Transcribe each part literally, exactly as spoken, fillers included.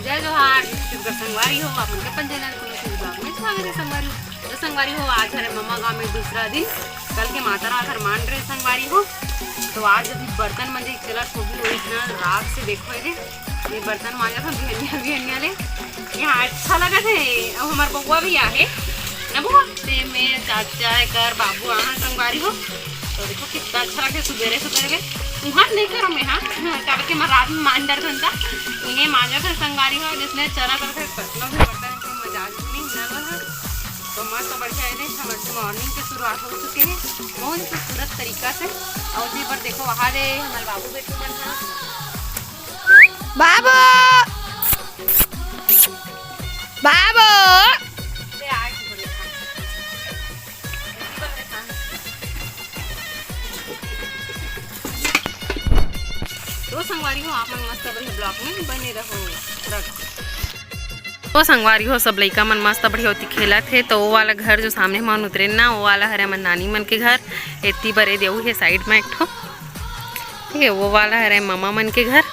जय जोहार, छत्तीसगढ़ संगवारी हो, आप मन के अपन चैनल कुल्लू फूड ब्लॉग में स्वागत है संगवारी हो। तो संगवारी हो, आज हरे ममा गांव में दूसरा दिन, कल के माता रात हर मान रहे संगवारी हो। तो आज अभी बर्तन मंजे चलत होगी, ओरिजिनल रात से देखो ये, ये बर्तन मांजा था बिहनिया बिहनिया ले। यहाँ अच्छा लगा थे, अब हमार बउआ भी आहे ना बउआ, ते में चाचा एकर बाबू आहा संगवारी हो। तो देखो कितना अच्छा लगे सुबेरे सुबेरे। उहाँ नहीं करो मैं, हाँ, काबर के मैं रात में मान डर घंटा इन्हें मांजा कर संगवारी हो, जिसने चला कर फिर बर्तन भी बर्तन के मजाक भी नहीं मिला है। तो मस्त बढ़िया है, हमारे से मॉर्निंग की शुरुआत हो चुके हैं बहुत ही खूबसूरत तरीका से। और जी पर देखो वहाँ दे हमारे बाबू बेटू मन था। बाबू, बाबू। तो संगवारी हो, आप मन मस्त बढ़िया ब्लॉग में बने रहो। तो संगवारी हो, सब लइका मन मस्त बढ़िया ओती खेलत हे। तो वो वाला घर जो सामने मन उतरे ना, वो वाला हरे हमर नानी मन के घर। एती बर ए देऊ हे साइड में एक ठो, ठीक है, वो वाला हरे ममा मन के घर।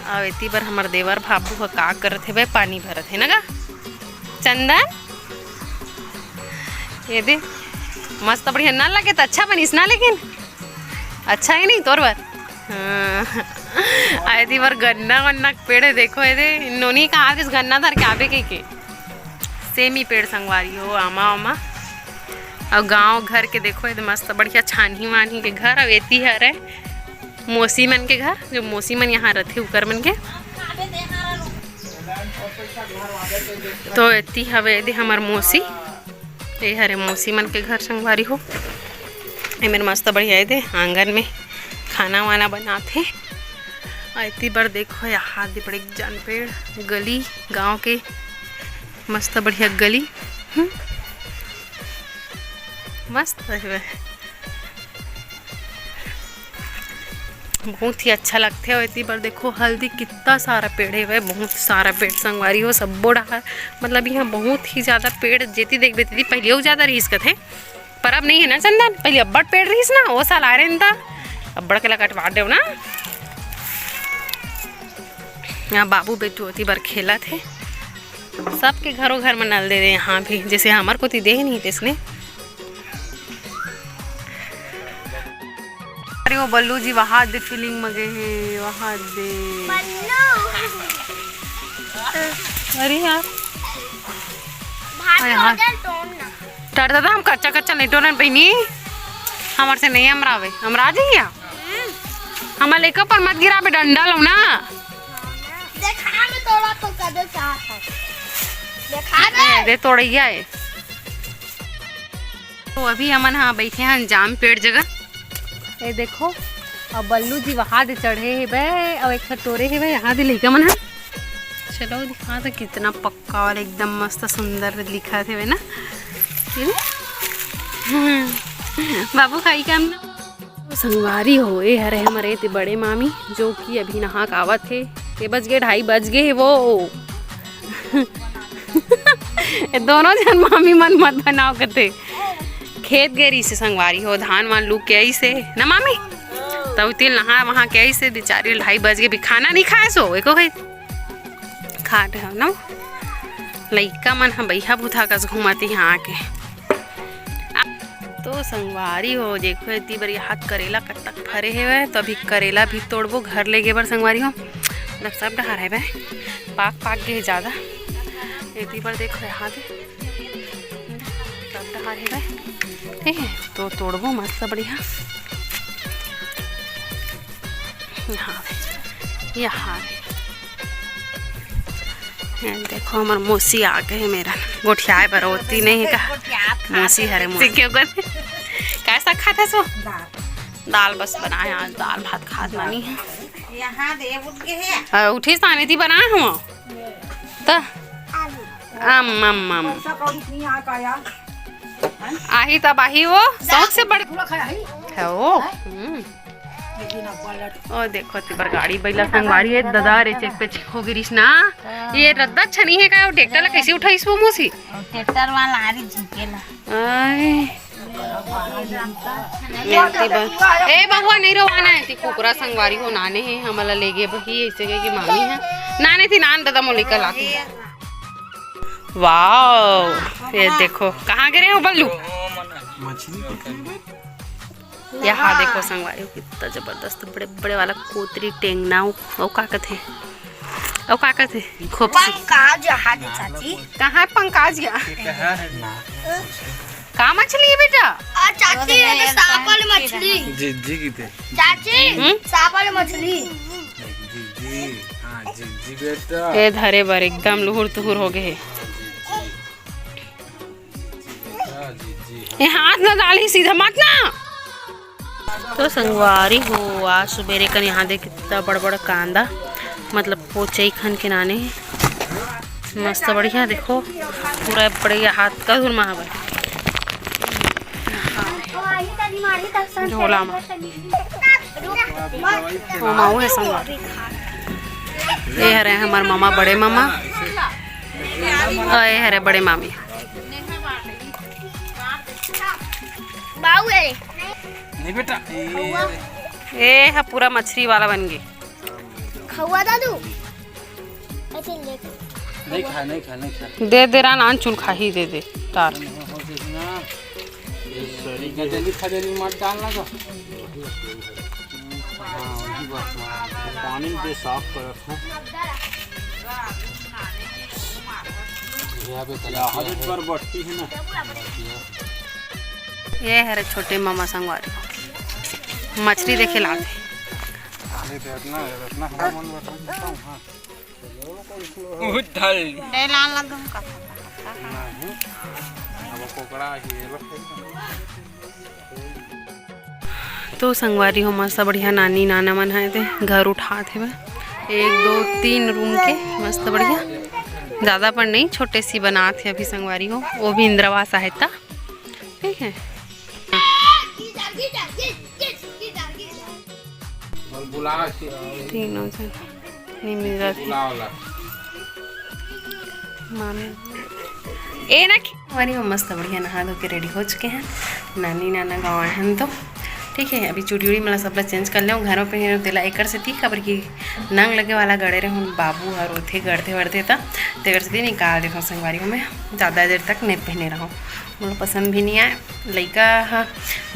अउ एती बर हमर देवर भाबू ह का करत हे बे, पानी भरत हे ना गा चंदन। ये दे मस्त बढ़िया ना लगे त अच्छा बनिस ना, लेकिन अच्छा है नहीं तोर बर। हाँ। आए दी बर गन्ना वन्ना के पेड़ है, देखो ये दे नोनी कहा दिस गन्ना धर के आबे के, के सेमी पेड़ संगवारी हो, आमा वामा। और गांव घर के देखो ये दे मस्त बढ़िया छानही वानही के घर। और एती हरे मौसी मन के घर, जो मौसी मन यहाँ रथे उकर मन के। तो एती हवे दे हमर मौसी, ए हरे मौसी मन के घर संगवारी हो। ए मेर मस्त बढ़िया ए दे आंगन में खाना वाना बनात हे। और एती बर देखो यहाँ दे बड़े जान पेड़, गली गांव के मस्त बढ़िया गली। हम्म। मस्त हे। बहुत ही अच्छा लगथे। और एती बर देखो हल्दी कितना सारा पेड़ हे, बहुत सारा पेड़ संगवारी हो, सब्बो डहार। मतलब यहाँ बहुत ही ज्यादा पेड़, जेती देखबे तेती पहले ज्यादा रहिस कथे, पर अब नहीं है ना चंदन, पहले अब्बड़ पेड़ रहिस ना, वो साल आ रहे था, अब्बड़ के ला कटवा देव ना। यहाँ बाबू बेटू ओती बर खेलत हे, सबके घरों घर में नल दे दे। यहाँ भी जैसे हमर कोती दे नहीं तेसने। अरे वो बल्लू जी वहां दे फीलिंग में गए हैं, वहां दे। बल्लू। अरे यार। भाभी अरे हाँ। उधर टोन ना। डर दादा हम कच्चा कच्चा नहीं टोरन बहिनी, हमारे से नहीं अमरावे, अमरा जी क्या? हमारे लेकर पर मत गिरा बे डंडा लो ना। देखा मैं तोड़ा तो कदे साथ है। देखा ए, दे। दे तोड़ैया है। तो अभी हमन हा बैठे हैं जाम पेड़ जगह। ये देखो, अब बल्लू जी वहां दे चढ़े हे बे, और एक ठो तोरे हे बे, यहाँ दे लइका मन हा। चलो दिखा तो कितना पक्का वाला एकदम मस्त सुंदर लिखा थे ना। ये ना? बाबू खाई काम ना। संगवारी हो, ए हरे हमर एती बड़े मामी, जो कि अभी नहा के आवत हे। के बज गे? ढाई बज गे हे वो। ए दोनों झन मामी मन मत बनाओ कथे। खेत गे रहिस हे संगवारी हो, धान वान लूक के आइस हे ना मामी। तब तिल नहा वहा के आइस हे, बेचारी ढाई बज गे, भी खाना नहीं खाए सो एको खाई। खाट हव ना, लइका मन ह बइहा भूथा कस घूमत इहाँ आके। तो संगवारी हो, देखो एती बर यहाँ करेला कतक फरे हेवय, तो अभी करेला भी तोड़बो घर लेगे बर संगवारी हो। मतलब सब डहार हेवय, पाक पाक गे हे ज्यादा। एती बर देखो यहाँ दे सब डहार हेवय, ठीक है, तो तोड़बो मस्त बढ़िया। यहाँ, यहाँ। ये देखो, हमर मौसी आ गए मेरा गोठियाए बर, होती नहीं का? मौसी हरे मौसी। क्यों कर? कैसा खात हस वो? दाल। दाल बस बनाए, आज दाल भात खात नहीं है। यहाँ दे उठ गए हैं। आ, उठी सानी थी बनाए हम। तो? आलू। अम, अम, अम। पैसा कौड़ी नहीं आ पाया। आही तब आही वो, शौक से बड़ पूरा खाया ही। है वो। हम्म। ओ देखो, तिबर गाड़ी बैला संगवारी है, ददा रे चेक पे चेक हो गिरिस ना। ये रद्दा छनी है का? ट्रैक्टर ला कैसे उठाइस वो मौसी? ट्रैक्टर वाला आरी झुकेला। आय। ए बहुआ नहीं रवाना है, ती कुकरा संगवारी हो नाने है, हमला लेगे बही, ऐसे कह के मामी है। नाने थी नान दादा मोली कल आती। वाओ, ये देखो कहाँ गिरे हो बल्लू। मछली। यहाँ देखो संगवारी हो, कितना जबरदस्त बड़े बड़े वाला कोतरी टेंगना। ओ का कथे, ओ का कथे, खूब पंकज हाथ चाची। कहाँ है पंकज गया? का मछली है बेटा? आ चाची, ये तो सांपल मछली। जिज्जी की थे। चाची, हम्म? सांपल मछली। जिज्जी, हाँ, जिज्जी बेटा। ए धरे बर एकदम लुहुर तुहुर हो गए। ये हाथ ना डाली, सीधा मत ना। तो संगवारी हो, आज सुबेरे कन यहाँ देख कितना बड़ बड़ कांदा, मतलब पोचई खन के नाने हे। मस्त बढ़िया, देखो पूरा बढ़िया हाथ का धुरमा हवय झोला मा। ओ माऊ हे संगवारी, ये हरे हमर मामा, बड़े मामा, अउ ये हरे बड़े मामी। बाऊ ए। नहीं बेटा, ए, ए हा पूरा मछरी वाला बन गे। खउआ दादू। अच्छा, ले। नहीं खा, नहीं खा, नहीं खा। दे दे रान, आन चुन खाही, दे दे तार। हो, हो, हो, हो, ना। ये सॉरी, गंदगी खदेली मत डालना तो। हाँ, वही बात है। पानी में दे साफ करत हो। यहाँ पे तलाब है। पर बटती है ना। ये हरे छोटे मामा संगवारी, मछली देखे लात हे। अरे, इतना, इतना हमारा मन बता देता हूँ, हाँ। उधर। डे लान लग गम का। नहीं, अब कोकड़ा ही है, बस। तो संगवारी हो, मस्त बढ़िया नानी नाना मन हे ते घर उठात हेवय, एक दो तीन रूम के मस्त बढ़िया, ज़्यादा पर नहीं, छोटे सी बनात हे अभी संगवारी हो, वो भी इंदिरावास आहे ता, ठीक है। तीनों जन नहीं मिल रहा। मामी ए ना हमारी हो मस्त बढ़िया नहा धो के रेडी हो चुके हैं। नानी नाना गाँव आए हैं तो ठीक है, अभी चूड़ी उड़ी मला सबला चेंज कर लेहूँ, घर में पहने तेला एकर सेती, काबर कि नंग लगे वाला गड़े रहूँ, बाबू हर होथे गड़थे वड़थे त तेकर सेती निकाल देथों संगवारी हो, मैं ज़्यादा देर तक नहीं पहने रहूँ, मोला पसंद भी नहीं आए। लइका ह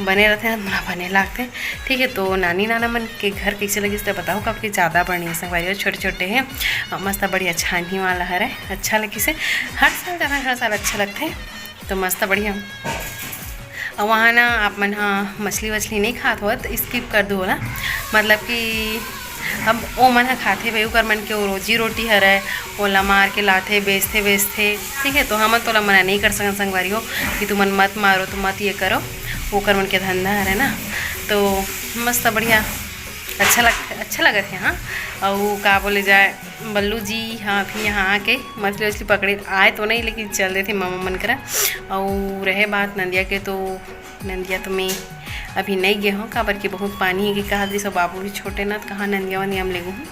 बने रथे ना, मोला बने लागथे। ठीक है, तो नानी नाना मन के घर कैसे लगिस ते बताओ, काबर कि ज़्यादा बड़े नहीं संगवारी हो, छोटे छोटे हैं। अ, मस्त बढ़िया छानही वाला हरे, अच्छा लगिस हे। हर साल जाना, हर साल अच्छा लगथे। तो मस्त बढ़िया। अउ वहाँ ना आप मन ह मछली वछली नहीं खात हो त स्किप कर दो ना, मतलब कि अब ओ मन ह खाथे भाई, ओकर मन के वो रोजी रोटी हरय, ओला मार के लाथे, बेचथे, बेचथे, ठीक है। तो हमन तोला मना नहीं कर सकन संगवारी हो कि तुमन मत मारो, तो मत ये करो, ओकर मन के धंधा हरय ना। तो मस्त बढ़िया, अच्छा लग, अच्छा लगत हे। हाँ, अउ का बोले जाए, बल्लू जी, हाँ, अभी यहाँ आके मछली वछली पकड़े आए तो नहीं, लेकिन चल देथे मामा मन करा। अउ रहे बात नंदिया के, तो नंदिया तो मैं अभी नहीं गे हूँ, काबर कि बहुत पानी है कि कहा, जैसे बाबू भी छोटे ना, तो कहाँ नंदिया वंदिया हम लेगू हूँ,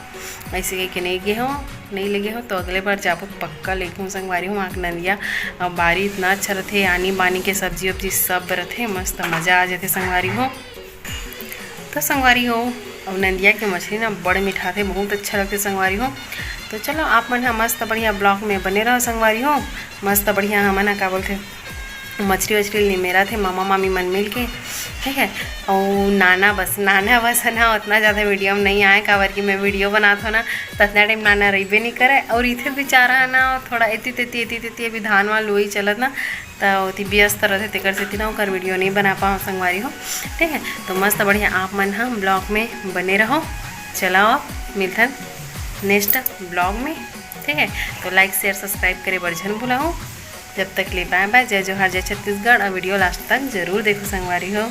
ऐसे कह के नहीं गे हूँ, नहीं लेगे हूँ। तो अगले बार जाबो तो पक्का लेगू हूँ संगवारी हूँ। आँख नंदिया, अब बारी इतना अच्छा रहते, आनी बानी के सब्जी उब्जी सब रहते, मस्त मजा आ जाते संगवारी हूँ। तो संगवारी हो, अब नंदिया के मछली ना बड़ मिठाथे, बहुत अच्छा लगते संगवारी हो। तो चलो आप मन ह मस्त बढ़िया ब्लॉग में बने रहो संगवारी हो। मस्त बढ़िया हमन ह का बोलथे, मछली वछली निमेरा थे मामा मामी मन मिल के, ठीक है। और नाना बस, नाना बस है ना, उतना ज़्यादा वीडियो में नहीं आए, काबर कि मैं वीडियो बनात हो ना, तो इतना टाइम नाना रहिबे नहीं करे। और इथे बेचारा है ना, थोड़ा एती तेती एती तेती अभी धान वान लुई चलत ना, त ओती व्यस्त रहथे, तेकर सेती ना ओकर वीडियो नहीं बना पाओ संगवारी हो, ठीक है। तो मस्त बढ़िया आप मन ह ब्लॉग में बने रहो। चलाओ, मिलथन नेक्स्ट ब्लॉग में, ठीक है। तो लाइक शेयर सब्सक्राइब करे बर झन भुलाओ। जब तक ले बाय बाय, जय जोहार, जय छत्तीसगढ़, और वीडियो लास्ट तक जरूर देखो संगवारी हो।